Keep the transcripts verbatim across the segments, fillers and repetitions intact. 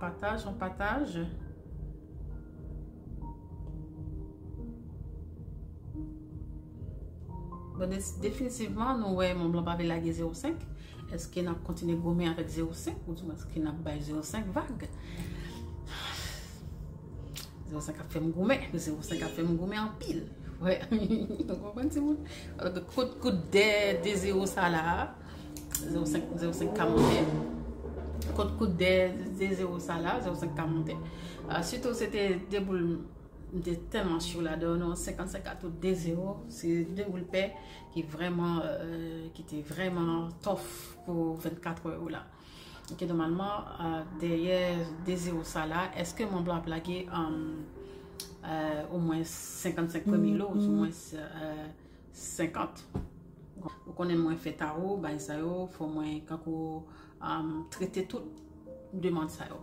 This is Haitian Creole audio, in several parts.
Pataj, on pataj. Bon, de- definitivman, nou wè Mont Blanc pa vle lage zewo senk. Èske n ap kontinye goumen avèk zewo senk? Oudimwen, èske n ap bay zewo senk vag? Zewo senk ap fè m goumen. Zewo senk ap fè m goumen anpil. Wè. Ou konprann, timoun? Kout, kout de, de zewo sa la. Zewo senk, zewo senk ka monte. Kout, kout de, de zewo sa la, zewo senk ka monte. Ah, sitou, se te de boul, m te tèlman cho ladan, non, senkannsenk a tout de zewo. Se de boul pè ki vrèman, euh, ki te vrèman tough pou vennkat è yo la. Ok, nòmalman, euh, dèyè de zewo sa la, èske Mont Blanc ap lage, um, euh, omwen senkannsenk premye lo, oudimwen, euh, senkant? Ou konnen mwen fè tawo, bagay sa yo, fò mwen kankou, um, trete tout demann sa yo.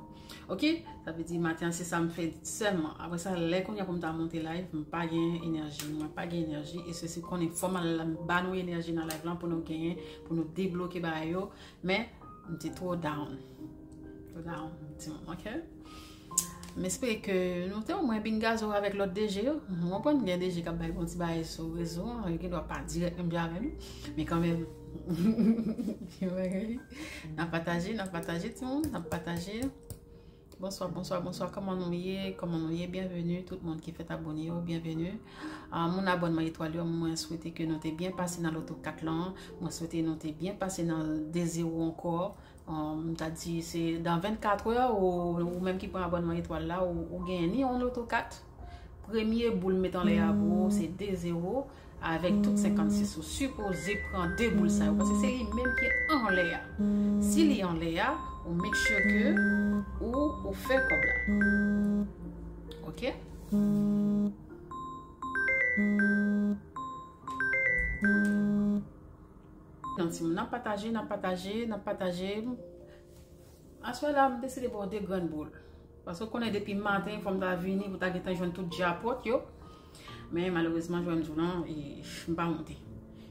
Ok? Sa vle di maten an, se sa m fè sèlman. Apre sa, lè kounye a pou m ta monte live, m pa gen enèji, mwen pa gen enèji, e sesi konnen fò m al ba nou enèji nan live lan pou nou genyen, pou nou debloke bagay yo. Men, m te twò down. Twò down, timoun, ok? M espere ke nou te omwen bin gazo avèk lòt D J yo. Ou konprann, gen D J k ap bay bon ti bagay sou rezo an, yo gendwa pa dirèk menm jan avè m. Men kanmenm, n ap pataje, n ap pataje, timoun, n ap pataje. Bonswa, bonswa, bonswa. Kòman nou ye? Kòman nou ye? Byenveni, tout moun ki fèk abòne yo, byenveni. Ah, moun abònman etwal yo, mwen swete ke nou te byen pase nan loto kat lan. Mwen swete nou te byen pase nan de zewo ankò. Um, m ta di se dan vennkat è, ou, ou menm ki pran abònman etwal la, ou, ou genyen ni yon loto kat. Premye boul met anlè a pou ou, se de zewo, avèk tout senkannsis. Ou sipoze pran de boul sa yo, paske se li menm ki anlè a. Si li anlè a, ou make sure ke ou, ou fè kòb la. Ok? Non, timoun, n ap pataje, n ap pataje, n ap pataje. Aswè la, m deside ba w de grenn boul. Paske w konnen depi maten, fò m ta vini pou ta gentan jwenn tout djapòt yo. Men malerezman, jan m di w lan, e, m pa monte.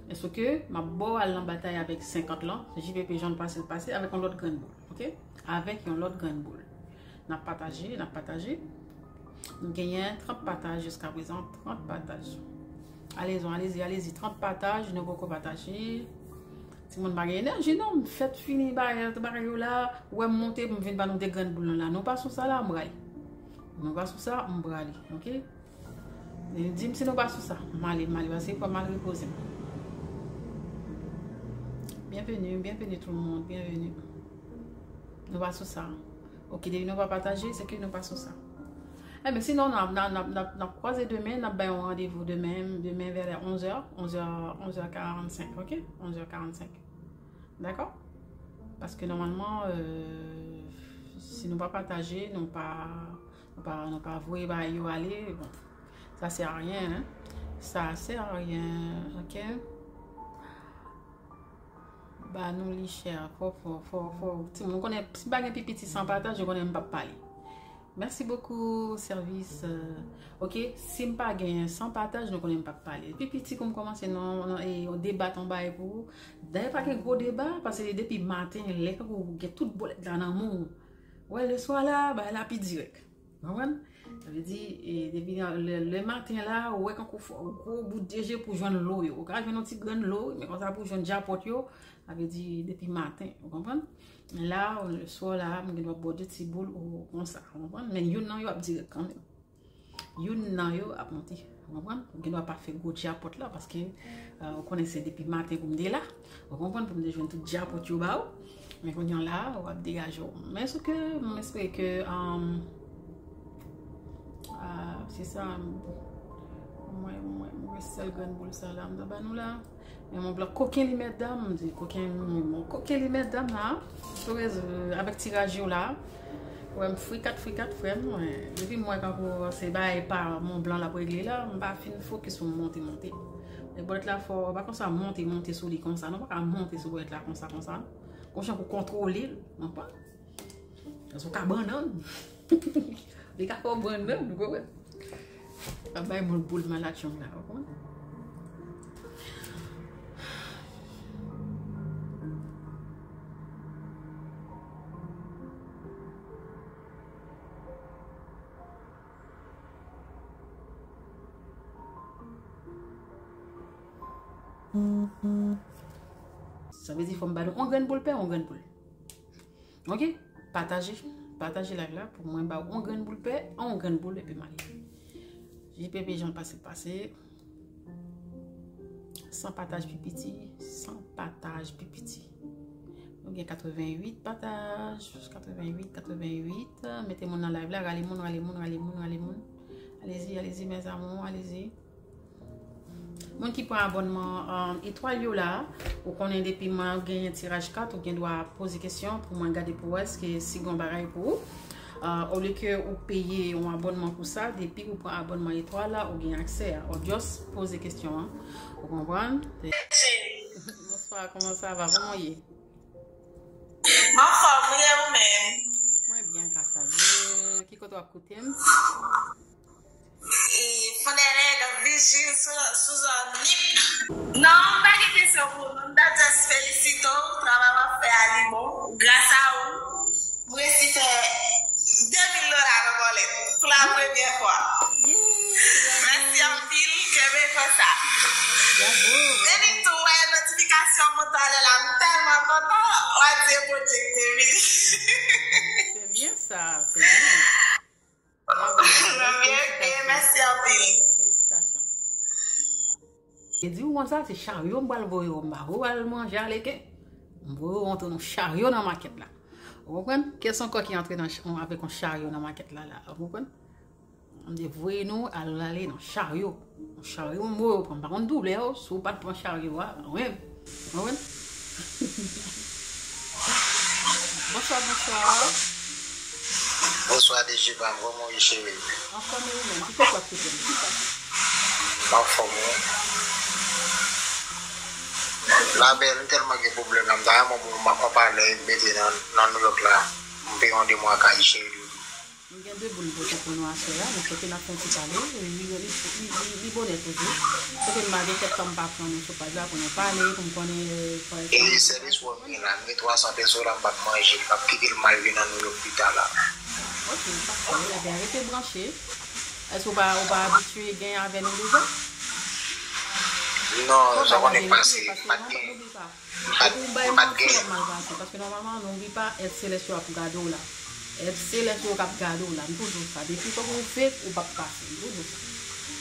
Men sou ke, m ap ba w al nan batay avèk senkant lan, J P P jan l pase l pase, avèk yon lòt grenn boul, ok? Avèk yon lòt grenn boul. N ap pataje, n ap pataje. Nou genyen trant pataj jiskaprezan, trant pataj. Alezon, alezi, alezi, trant pataj, nou poko pataje. Timoun pa gen enèji non, m fèk fini bagay, bagay yo la, ou wè m monte, m vin ba nou de grenn boul lan la. Nou pa sou sa la, m prale. Nou pa sou sa, m prale, ok? E di m si nou pa sou sa, m ale, m ale, paske fò m al repoze m. Byenveni, byenveni tout moun, byenveni. Nou pa sou sa. Ok, depi nou pa pataje, se ke nou pa sou sa. Enben, sinon, n ap, n ap, n ap, n ap, n ap kwaze demen, n ap bay yon randevou demen, demen vè lè onz è, onz è, onz è karannsenk, ok? Onz è karannsenk. Dakò? Paske nòmalman, euh, si nou pa pataje, nou pa, nou pa, nou pa voye bagay yo ale, bon, sa sè a ryen, hein? Sa sè a ryen, ok? Ba nou li chè, fò, fò, fò, fò. Timoun, nou konnen, si m pa gen pi piti san pataj, yo konnen m p ap pale. Merci beaucoup, service. Euh, ok, si m pa gen san pataj, nou konnen m p ap pale. Pi piti pou m kòmanse, non, non, e, yon deba, yon bagay pou ou. Dayè, pa gen gwo deba, paske depi maten, lè kankou gen tout bòlèt la nan men w. Wè, le swa la, bagay la pi dirèk. Konprann? Sa vle di, e, depi nan le, le maten la, ou wè kankou fò, ou gwo bout de je pou jwenn lo yo. Ou ka jwenn yon ti grenn lo, men konsa pou jwenn djapòt yo, sa vle di depi maten, ou konprann? Men la, le swa la, m gen dwa ba w de ti boul ou konsa, ou konprann? Men youn nan yo ap dirèk kanmenm. Youn nan yo ap monte, ou konprann? Ou gen dwa pa fè gwo djapòt la, paske, euh, ou konnen se depi maten pou m te la. Ou konprann, pou m te jwenn tout djapòt yo ba ou. Men kounye a la, w ap degaje w. Men sou ke, m espere ke, um, ah, se sa, mwen, mwen, mwen, sèl grenn boul sa la, m ta ba nou la. Men Mont Blanc koken li mètdam, m di koken, bon, koken li mètdam la. Sou rezo, avèk tiraj yo la. Wè m frikat, frikat, frè m, mwen. Depi m wè kankou se bagay pa Mont Blanc l ap regle la, m pa fin fokis pou m monte, monte. E bòlèt la fò, pa konsa monte, monte sou li konsa. Non, pa ka monte sou bòlèt la konsa, konsa. Konsa pou kontwole l, ou konprann? Paske w ka bannann. Li ka fè w bannann, ou konprann? Ap bay moun boul malatchong la, ou konprann? Sa vle di fò m ba nou yon grenn boul pè, yon grenn boul. Ok? Pataje, pataje live la pou mwen ba w yon grenn boul pè, yon grenn boul epi m ale. J P P jan pase pase. San pataj pi piti, san pataj pi piti. Nou gen katreventuit pataj, katreventuit, katreventuit. Mete moun nan live la, rale moun, rale moun, rale moun, rale moun. Allez-y, allez-y, mes amours, allez-y. Moun ki pran abònman, um, etwal yo la, ou konnen depi mwen genyen tiraj kat, ou gen dwa poze kesyon pou mwen gade pou wè si gen yon bagay pou ou. Uh, olye ke ou peye yon abònman pou sa, depi ou pran abònman etwal la, ou gen aksè a. Ou just poze kesyon an. Ou konprann? Bonswa, kòman sa va? Kòman w ye? M anfòm, wi, e ou menm? Mwen byen, gras a Dye. Ki kote w ap koute m? E Fondènèg, Vijil, sou, sou zòn Nip. Non, m pa gen kesyon pou ou, non. M ta just felisite w, travay w ap fè a, li bon. Gras a ou, m resi fè de mil dola nan bòlèt pou la premyè fwa. Mèsi anpil, kenbe konsa. Depi tou wè notifikasyon mwen talè la, m tèlman kontan, w a di e Bondye ki te vini. Se byen sa, se byen. Mèsi anpil. Felisitasyon. E di ou konsa, se charyo m pral voye w, m pa voye w al manje aleken. M voye w antre nan charyo nan makèt la. Ou konprann? Kiyès ankò ki antre nan ch-, avèk yon charyo nan makèt la, la? Ou konprann? M te voye nou al ale nan charyo. Nan charyo, m voye w pran. M pa konn doulè w, si w pa t pran charyo a, wi. Ou konprann? Bonswa, bonswa. Bonswa, D J pa m, kòman w ye, cheri? Anfòm, e ou menm? Ki kote w ap koute m? M anfòm, wi. Labèl, m tèlman gen pwoblèm la, m ta renmen pou m, m pale, mete nan, nan Nouyòk la. M peye yon demwakay, cheri. M gen de boul pote pou nou aswè a, nou swete n ap fè yon ti pale, li, li, li, li, li, li bonè toujou. Swete m pa gen kèk tan m pa pran nou sou paj la pou nou pale, pou m konnen, euh, pa egzanp. E sèvis wè m gen la, m gen twa san peso la, m p ap manje, m ap kite l m al vin an Nouyòk pita la. Ok, pase, ebyen rete branche. Èske w pa, ou pa abitye gen avè nou deja? Non, sa konnen pase, pa t gen. Depi w bay manti, w ap mal pase. Paske nòmalman, nou oubli pa, èd selès yo ap gade w la. Èd selès yo k ap gade w la. M toujou di sa. Depi w fèk ou fake, ou p ap pase. M toujou di sa.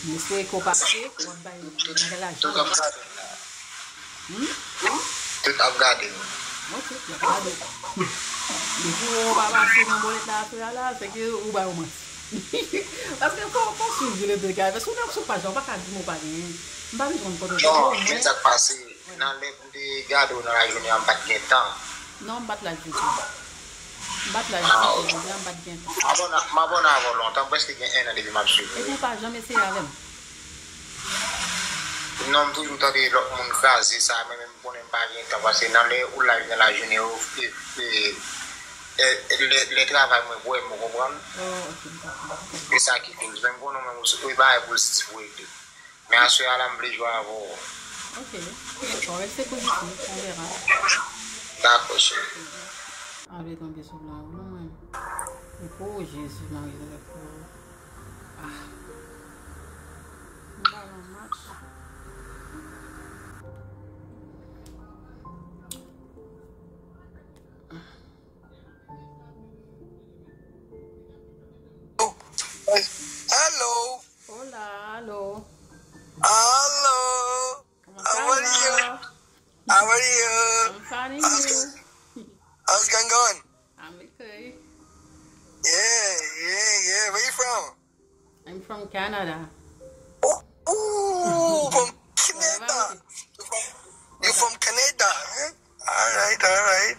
M espere ke w pa fake, w ap bay bagay la jan. Tout ap gade m la. Hmm? Tout ap gade m. Ok, y ap gade w. Depi w pa pase nan bòlèt la aswè a la, se ke ou bay yon manti. Paske fò, fò w swiv Djoulie Delgado. Paske w nan sou paj la, ou pa ka di m ou pa genyen. M pa bezwen konn kote w genyen. Non, men sa k pase. Nan lè m te gade w nan lajounen an, m pa t gen tan. Non, m pa t live ditou. M pa t live ditou, jodi a m pa t gen tan. M abòne, m abòne avè w lontan, m prèske gen enn an depi m ap swiv ou. Epi w pa janm eseye avè m? Non, m toujou tande lòt moun kraze sa, men, men m konnen m pa gen tan, paske nan lè ou live nan lajounen, ou, e, e, e, lè, lè travay mwen, wè m, ou konprann? Oh, ok, m konprann. E sa ki koz, men m konnen w menm, ou, ou bagay pozitif ou regle. Men aswè a la, m vle jwe avè w. Ok. Dakò, reste pozitif, on verra. Dakò, cheri. Avle tonbe sou la, non, mwen. Epo, Jezi, Mari, epo. Ah. M pa nan match. Hello. Hola, hello. Hello. Comment ça va? How are you? How are you? I'm fine, and you? How's going on? I'm okay. Yeah, yeah, yeah. Where you from? I'm from Canada. Oh, ooh, from Canada. You from, you from Canada, eh? All right, all right.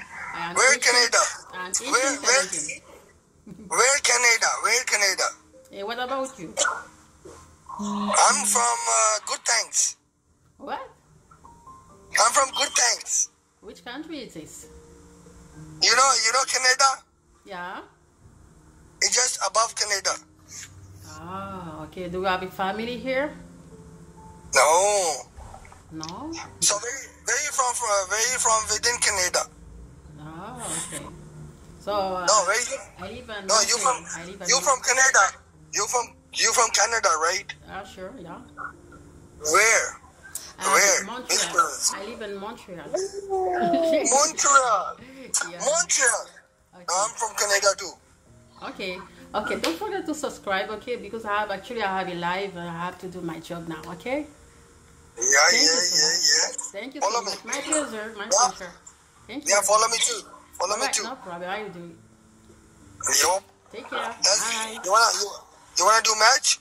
Where in Canada? Where, where, where in Canada? Where in Canada? And what about you? I'm from, uh, Good Thanks. What? I'm from Good Thanks. Which country it is? You know, you know Canada? Yeah. It's just above Canada. Ah, okay. Do you have a family here? No. No? So where, where you from, from, where you from within Canada? Ah, okay. So, uh, no, where you, I live in no, you from, I live in you from Canada. You from, you from Canada, right? Ah, sure, yeah. Where? I live in Montreal. I live in Montreal. Montreal. Yeah. Montreal. Okay. I'm from Canada too. Okay. Okay. Don't forget to subscribe, okay? Because I have actually I have a live. I have to do my job now, okay? Yeah, yeah, yeah, yeah. Thank you so much. My pleasure. My pleasure. Thank you. Yeah, follow me too. Follow me too. No problem. How you doing? Yo. Take care. Bye. You wanna you, you wanna do match?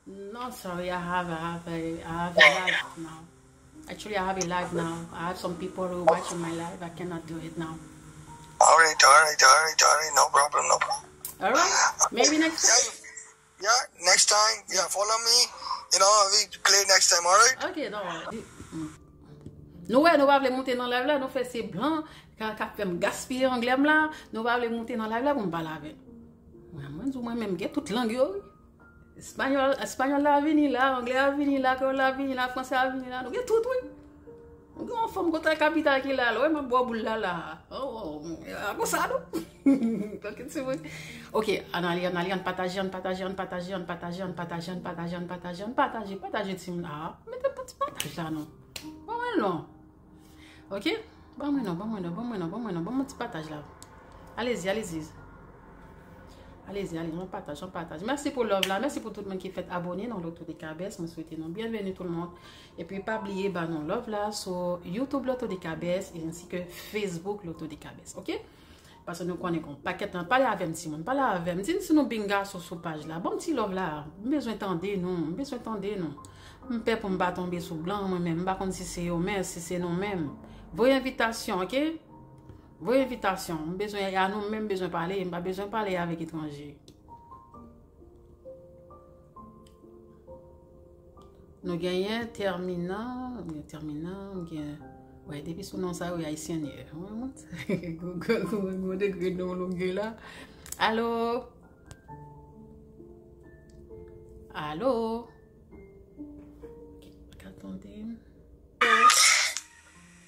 No, sorry, I have, I have a, I have a live now. Actually, I have a live now. I have some people who watching my live. I cannot do it now. All right, all right, all right, all right. No problem, no problem. All right. Maybe next time. Yeah, yeah, next time. Yeah, follow me. You know, we play next time, all right? Okay, no. Nou wè, nou pa vle monte nan live la, nou fè se blan, ka, ka fè m gaspiye anglè m la, nou pa vle monte nan live la pou m pale avè nou. Mwen, mwen di w, mwen menm, gen tout lang yo, wi. Espanyòl, espanyòl la vini la, anglè a vini la, kreyòl la vini la, fransè a vini la, nou gen tout, wi. Nou gen yon fanm kontra kapital ki la, lè w wè m ap bwè boul la, la. Oh, oh, a konsa, non? Tanke ti mwen. Ok, ann ale, ann ale, ann pataje, ann pataje, ann pataje, ann pataje, ann pataje, ann pataje, ann pataje, ann pataje, ann pataje, timoun. Ah, mete yon ti pataj la, non. Ban mwen non. Ok? Ban mwen non, ban mwen non, ban mwen non, ban mwen non, ban mwen ti pataj la. Alezi, alezi. Alezi, alezi, yon pataj, yon pataj. Mèsi pou love la, mèsi pou tout moun ki fèt abone nan Loto de Kabès. Mwen swete nou byenveni tout moun. Epi pa bliye ba nou love la sou YouTube Loto de Kabès e ansi ke Facebook Loto de Kabès, ok? Paske nou konnen kon pakèt nan pale avè m timoun, pale avè m. Di m si nou bin gason sou paj la. Ban m ti love la. M bezwen tande nou, m bezwen tande nou. M pè pou m pa tonbe sou blan mwen menm, m pa konn si se yo menm, si se nou menm. Voye envitasyon, ok? Voye envitasyon. M bezwen, a nou menm bezwen pale, m pa bezwen pale avèk etranje. Nou genyen Terminan, nou gen Terminan, nou gen, wè, depi sou non sa yo, Ayisyen ye. Gwo, gwo, gwo, gwo degre non longue la. Alo? Alo? Ok, pa ka tande.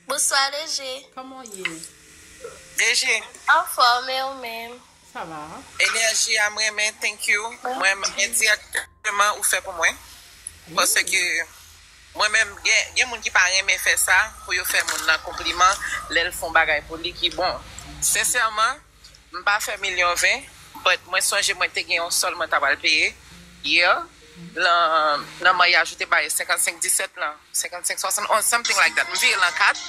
Bonswa, D G. Kòman w ye? D G. Anfòm, e ou menm? Sa va. Enèji a m renmen, thank you. Mwen, endirektèman, ou fè pou mwen. Paske mwen menm, gen, gen moun ki pa renmen fè sa, pou yo fè moun nan konpliman, lè l fè yon bagay pou li ki bon. Sensèman, m pa fè milyon ven, but mwen sonje mwen te gen yon sòl mwen ta pral peye, yeah, lan, nan maryaj ou te bay senkannsenk disèt lan, senkannsenk swasann onz, something like that. M vire lan kat,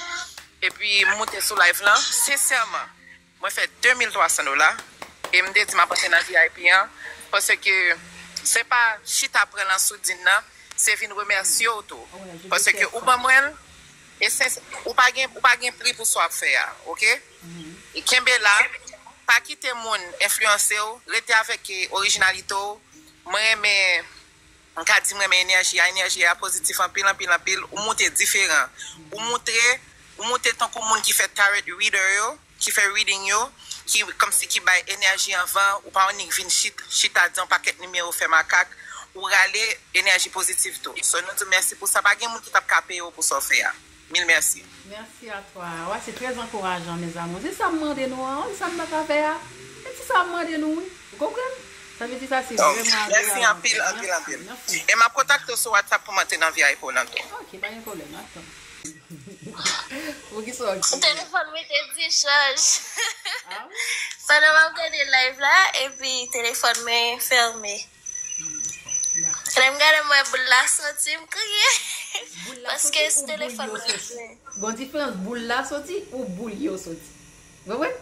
epi m moute sou live lan, sensèman, mwen fè de mil twa san dola, e m te di m ap antre nan V I P an, paske se pa chita pran lan soudin nan, se vin remèsye w tou. Paske ou ban mwen l, e se, ou pa gen, ou pa gen pri pou sa w ap fè a, ok? E kenbe la, pa kite moun enfliyanse w, rete avèk, e, orijinalite w. Mwen renmen, m ka di m renmen enèji a, enèji a pozitif anpil, anpil, anpil. Ou moute diferan. Ou moutre, ou moute tankou moun ki fè tarot reader yo, ki fè reading yo, ki kòmsi ki bay enèji anvan, ou pa annik vin chit, chita di yon pakèt nimewo fè makak, ou rale enèji pozitif tou. So, nou di w mèsi pou sa, pa gen moun ki t ap ka peye w pou sa w fè a. Mil mèsi. Merci à toi. Wè, se trè ankourajan, mes amours. Se sa m mande nou an, wi, sa m pa ka fè a. Se ti sa m mande nou, wi. Ou konprann? Sa vle di sa se vrèman mèsi anpil, anpil, anpil. E m ap kontakte w sou WhatsApp pou m antre nan V I P w lan tou. Ok, pa gen pwoblèm, m ap tann. Pou ki sa w di? Telefòn mwen te di chaj. Ah wi? Pandan m ap gade live la, epi telefòn mwen fèmen. Lè m gade m wè boul la soti, m kriye. Paske se telefòn mwen. Gon diferans boul la soti ou boul yo soti. Ou konprann?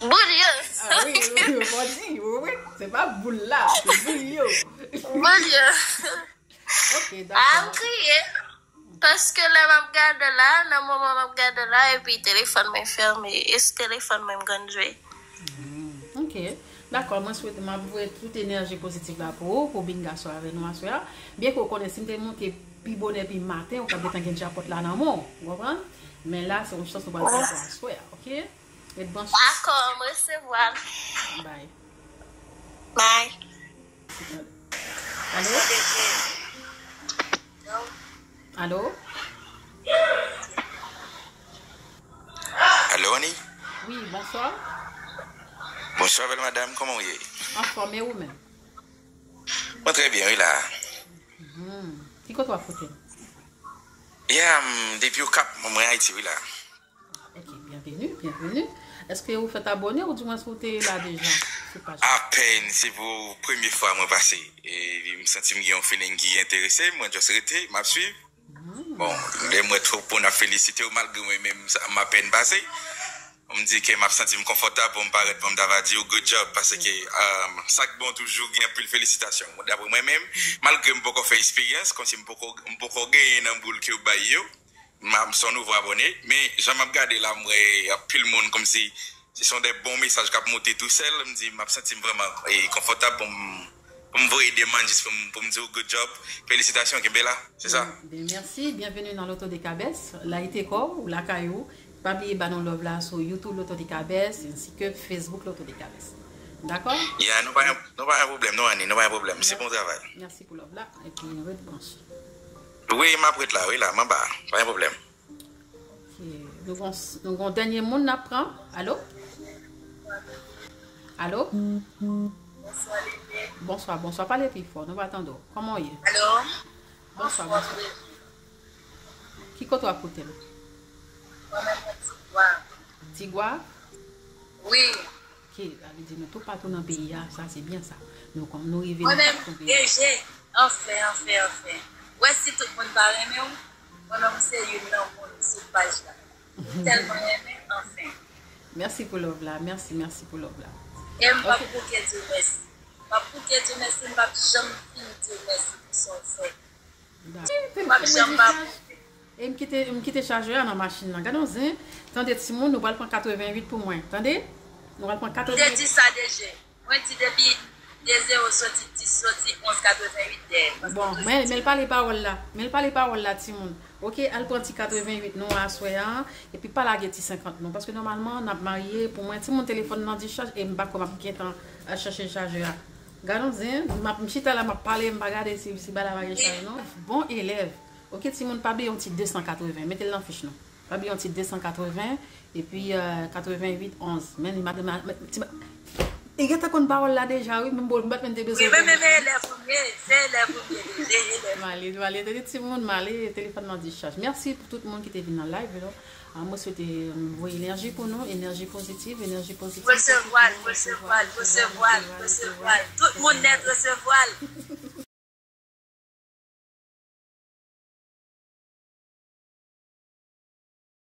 Boul yo. Ah wi, wi, wi, fò di, ou konprann? Se pa boul la, se boul yo. Boul yo. Ok, dakò. Ah, m kriye. Paske lè m ap gade la, nan moman m ap gade la, epi telefòn mwen fèmen. E sou telefòn mwen m konn jwe. Hmm, ok. Dakò, mwen swete, m ap voye tout enèji pozitif la pou ou, pou bingaso avè nou aswè a. Byenke w konnen, si m te monte pi bonè, pi maten, ou t ap gentan gen djapòt la nan men w, ou konprann? Men la, se yon chans nou pral fè pou aswè a, ok? Ret branche. Dakò, m resevwa l. Bye. Bye. Alo? Alo? Alo, Annie? Wi, bonswa. Bonswa, bèl madanm, kòman w ye? Anfòm, e ou menm? Mwen trè byen, wi, la. Hmm. Ki kote w ap koute m? Yeah, m depi Okap, mwen Ayiti, wi la. Ok, byenveni, byenveni. Èske ou fèt abòne oudimwens ou te la deja sou paj la? Apèn, se pou premye fwa mwen pase. E m santi m gen yon feeling ki enterese m, mwen just rete, m ap swiv. Bon, lè m wè twòp moun ap felisite w, malgre mwen menm, sa, m apèn pase. M di ke m ap santi m konfòtab pou m parèt pou m ta va di w good job, paske um, sa k bon toujou gen anpil felisitasyon. Dapre mwen menm, malgre m poko fè eksperyans, kòmsi m poko, m poko genyen nan boul ke yo bay yo, m ap, m se yon nouvo abòne, men jan m ap gade la, m wè anpil moun kòmsi se son de bon mesaj k ap monte tou sèl, m di m ap santi m vrèman e, konfòtab pou m, pou m voye demann jis pou m, pou m di w good job, felisitasyon, kenbe la, se sa. Ben, mèsi, byenveni nan Loto de Kabès, layite kò w, lakay ou, pa bliye ba nou love la sou YouTube Loto de Kabès, ensi ke Facebook Loto de Kabès. Dakò? Yeah, nou pa gen, nou pa gen pwoblèm, non, Annie, nou pa gen pwoblèm. Se bon travay. Mèsi pou love la, epi ret branche. Wi, m ap ret la, wi, la, m anba. Pa gen pwoblèm. Ok, nou gon, nou gon dènye moun n ap pran. Alo? Alo? Bonswa, bonswa. Pale pi fò, nou pa tande w. Kòman w ye? Alo? Bonswa, bonswa. Ki kote w ap koute m? Mwen menm mwen Tigwav. Tigwav? Wi. Ok, sa vle di nou toupatou nan peyi a, sa se byen sa. Nou kòm nou rive nan kat kon peyi. Mwen menm, Eje, anfen, anfen, anfen. Wè si tout moun pa renmen w, mwen menm se youn nan moun sou paj la. M tèlman renmen, anfen. Mèsi pou love la, mèsi, mèsi pou love la. E m p ap bouke di w mèsi. M ap bouke di w mèsi, m p ap janm fin di w mèsi pou sa w fè. Dakò. M ap janm pa bouke. E m kite, m kite chajè a nan machin nan. Gade yon zen. Tande timoun, nou pral pran katrevenwit pou mwen. Tande? Nou pral pran katrevenwit. M te di sa deja. Mwen di depi de zewo soti dis soti onz katrevenwit dèyè. Bon, men, men l pale pawòl la. Men l pale pawòl la, timoun. Ok, al pran ti katrevenwit nou aswè a. Epi pa lage ti senkant nou. Paske nòmalman, n ap marye. Pou mwen, timoun telefòn nan dichaj e m pa kwè m ap gentan al chache chajè a. Gade yon zen, m ap, m chita la, m ap pale, m pa gade si, si bagay la pa gen chaj non. Bon elèv. Ok, timoun, pa bliye yon ti de san katreven. Mete l nan fich nou. Pa bliye yon ti de san katreven, epi euh, katrevenwit onz. Men li madanm la, men, ti ma-, li gentan konn pawòl la deja, wi, menm bon, m pa t menm te bezwen. Wi, men, men, men, elèv ou ye, se elèv ou ye, se elèv. M ale, m ale, tande timoun, m ale, telefòn nan dichaj. Mèsi pou tout moun ki te vin nan live yo. Ah, mwen swete euh, voye enèji pou nou, enèji pozitiv, enèji pozitiv. Resevwa l, resevwa l, resevwa l, resevwa l. Tout moun nèt resevwa l.